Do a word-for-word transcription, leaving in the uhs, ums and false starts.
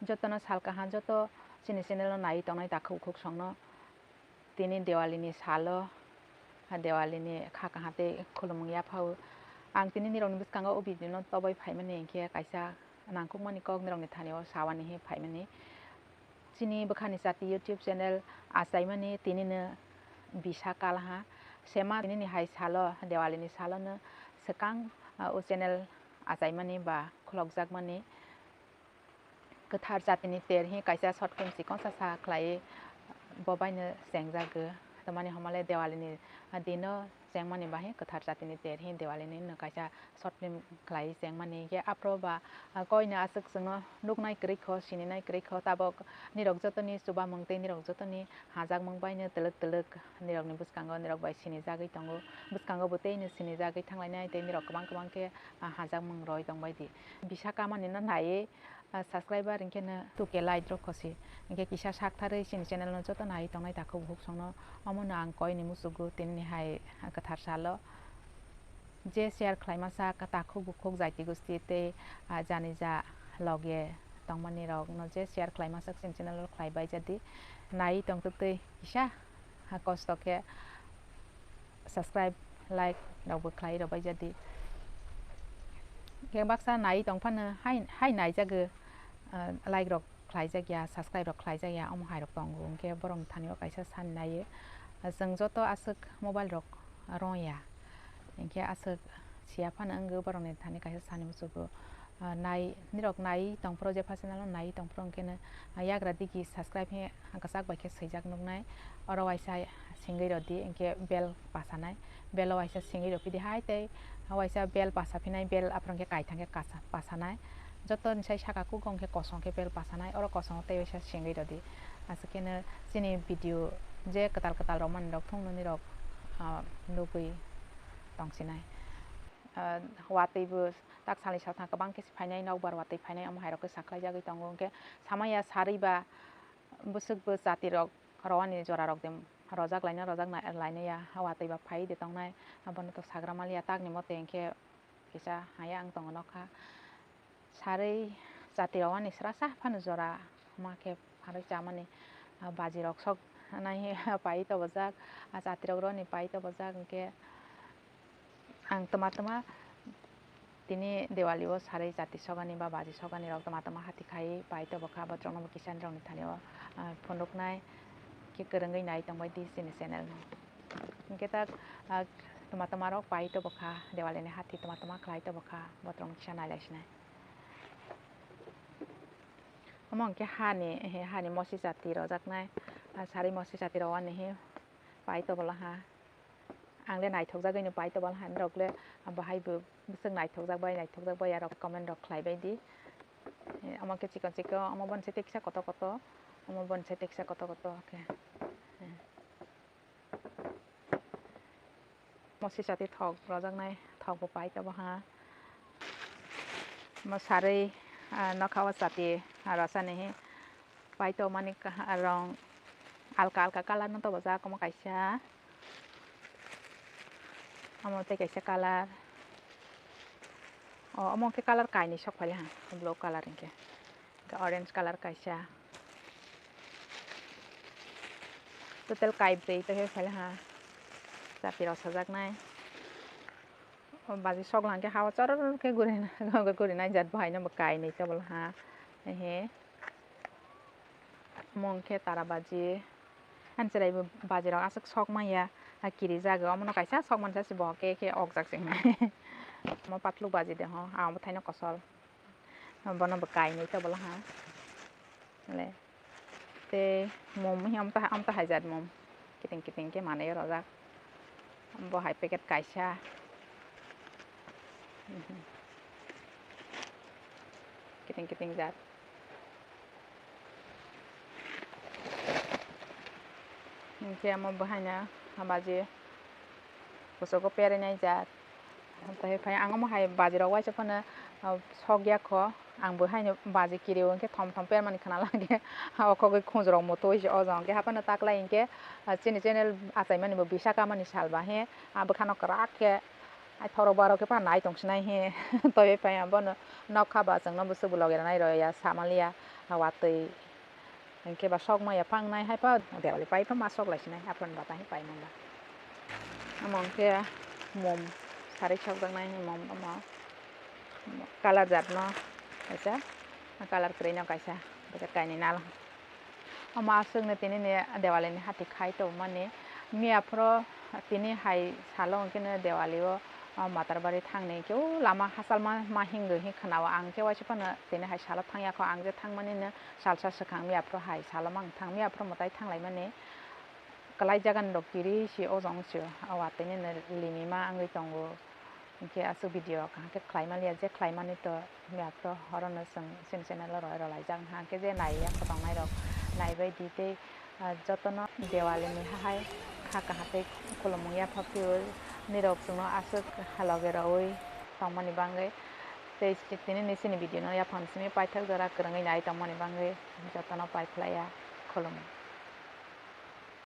Jotono sal kaham, joto chini channel no naiwi tongnai takhuk bukhuk songno tini Diwali ni salo, Diwali ni kha kaham tei khulumung yaphao. Ang tini nirokni bwskango o video no toboi phaimani hinkhe kaisa nangkukmani kok nirokni thani o sawani hi phaimani. Chini bwkhani chati YouTube channel achaimani tinino bisa kalaha. Sema tinini hai salo, Diwali ni salo no swkang, ah, o channel achaimani ba khulokjakmani. Kwthar jatini ter hi kaisa short film chikon sasa khlai bo baino chengjago. Tamani homole Diwali ni dino chengmani bahi kwthar jatini ter hi Diwali ni no kaisa short film khlai chengmani. Hinkhe aphro ba, ah, koino aswk chwngno nuknai kwrwi kho, sininai kwrwi kho, tabok nirok jotoni chubamung tei nirok jotoni hajakmung baino twlwk twlwk nirokni bwskango nirok bai sinijagwi tongo. Bwskango bo teino sinijagwi thanglainai tei nirok kwbang kwbang khe, ah, hajakmung roi tongbaidi. Bisa kamani no naiwi, ah, subscriber hinkhe no two K like rok khosi. Hinkhe kisa saktharwi chini channel no joto naiwi tongnai takhuk bukhuk songno omono ang koini muchugo tinini hai kwthar salo. Je share khlaima sak takhuk bukhuk jaiti gusti tei, ah, jani ja loge tongmani rok no je share khlaima sak chini channel o khlai bai jadi naiwi tongtwtwi kisa ha kosto khe subscribe, like rok bo khlai rw bai jadi. Khe baksa nai tong phano hai, hai nai jago, ah, like rok khlai jak ya, subscribe rok khlai jak ya, omo hai rok tongo. Hinkhe borok ni thani o kaisa sani nai o, ah, chwng joto aswk mobile rok rw ya, hinkhe aswk siya phano wngwi borok ni thani kaisa sani muchugo. Ah, nai, nirok nai tongphuru, je first channel o nai tongphuru, hwnkhe no, ah, yagra digi subscribe he kwchak bai khe swijak nuknai. Oro waisa singwi rw di, hinkhe bell pasanai, bell o waisa singwi rw phidi hai tei waisa bell pasa phinai, bell aphuru hwnkhe kaithang khe kasa pasanai. Joto ni sai saka kugo hwnkhe kosong khe bell pasanai, oro kosongo tei waisa singwi rw di. Aswk khe no chini video je kwtal kwtal rwmani rok thung nwnwi rok, ah, nugwi tongsinai. Ah, watwi bo tak salni salthang kwbang khe se phainai, nokbar watwi phainai, omo hai rok khe sakhlai jagwi tongo. Hinkhe samaya sarwi ba bwswk bo jati rok rwani jora rok de rojak laina, rojak na-, lainai ya, watwi ba phai de tongnai, abono to sagra maliya, takni mote hinkhe kisa haya ang tongo nokha. Sarwi jati rwani srasa phano jora ma khe pharwi chamani, ah, baji rok sok nai pai tobojak, ah, jati rok rwni pai tobojak, hinkhe ang twma twma tini Diwali o sarwi jati sokani ba baji sokani rok twma twma hati khai pai tobokha, botrok no bo kisa nirok ni thani o, ah, phunuknai khe kwrwngwi nai tongbai di chini channel no. Hinkhe tak, ah, twma twma rok pai tobokha, Diwali ni hati twma twma khlai tobokha, botrok no kisa nai lai sinai. Omo hwnkhe hani, hani mosi jati rojaknai, ah, sarwi mosi jati rwani hi pai tobolaha. Ang le naithokjagwi no pai tobol han rok le, ah, bahai bo bwswk naithokjak bai, naithokjak bai, arok comment rok khlai bai di. Eh, omo khe chikon chikon, omo boni sai teksa koto koto, omo boni sai teksa koto koto khe. Eh. Mosi chati thok rojaknai, thok bo pai tobo ha. Mo sarwi, ah, nokha o chati, ah, rosani hi. Paito mani kaha-, rong alka alka colour no tobojak, omo kaisa, omo tei kaisa colour, o, omo khe colour kainwi sok phai ha, blue colour hinkhe, hinkhe orange colour kaisa, total kaibrwi tei phai ha, chati rok sajaknai. O baji sokla hwnkhe ha o choror khe guri, guri nai jat bo haino bo kainwi tobol ha. Ehe. Omo hwnkhe tara baji. Ani chwrai bo baji rok aswk sok manya. A kiri jago omono kaisa sok mansa se bo khe khe okjak se hinwi. Omo patluk baji de ho. A omo thaino kosol. Bono bo kainwi tobol ha. Le. Tei mom hi amta, amta haijat mom. Kiting kiting khe manwi rojak. Bo hai packet kaisa. Kiting kiting jat. Hinkhe omo bo haino baji kuchugo perinai jat. Tei phai ang omo hai baji rok waisa phano, ah, sok ya kho. Ang bo haino baji kiri o hinkhe thom thom permani khna lage. O khogwi khunju rok mutu o jang khe haphano taklai hinkhe, ah, chini channel achaimani bo bisa kamani sal ba he. Ah, bwkhano kwrak khe Ai thoro baro khe pa nai tong sinai he. Toibai paiya bono nokha ba chwngno bwswk bo logi rwnai rw ya samaliya watwi. Hinkhe ba sok maya phangnai hai pa Dewali pai pa ma sok lai sinai aphan bata he pai manda. Omo hinkhe mom sari sok jaknai he mom omo colour jat no kaisa colour kwrwi no kaisa packet kainwi nal. Omo aswkno tini ni Dewali ni hati khai tongmani. Miya phoro tini hai salo hwnkhe no Dewali o, o Matarbari thangni hwnkhe o lama hachal ma, ma hingwi hwnwi khwnao. Ang khe waisa phano tini hai salo thangya kho, ang je thangmani no salsa swkang miya phoro hai salo mang thang, miya phoro mwtai thanglaimani. Kwlai jaga ni rok kiri si o jong si o watwi ni no limi ma wngwi tongo. Hinkhe aswk video kaham khe khlai maliya, je khlai mani to miya phoro horo no chwng chini channel o roi rwlaijak wngkha, hinkhe je naiya khotong nai rok naibai di tei, ah, jotono Dewali ni hahai kha kaham tei khulumung yapha phiyo nirok chwngno aswk loge rwui tongmani bangwi tei tini ni chini video no yaphang simi paithak jora kwrwngwi nai tongmani bangwi jotono pai phlaiya khulumung.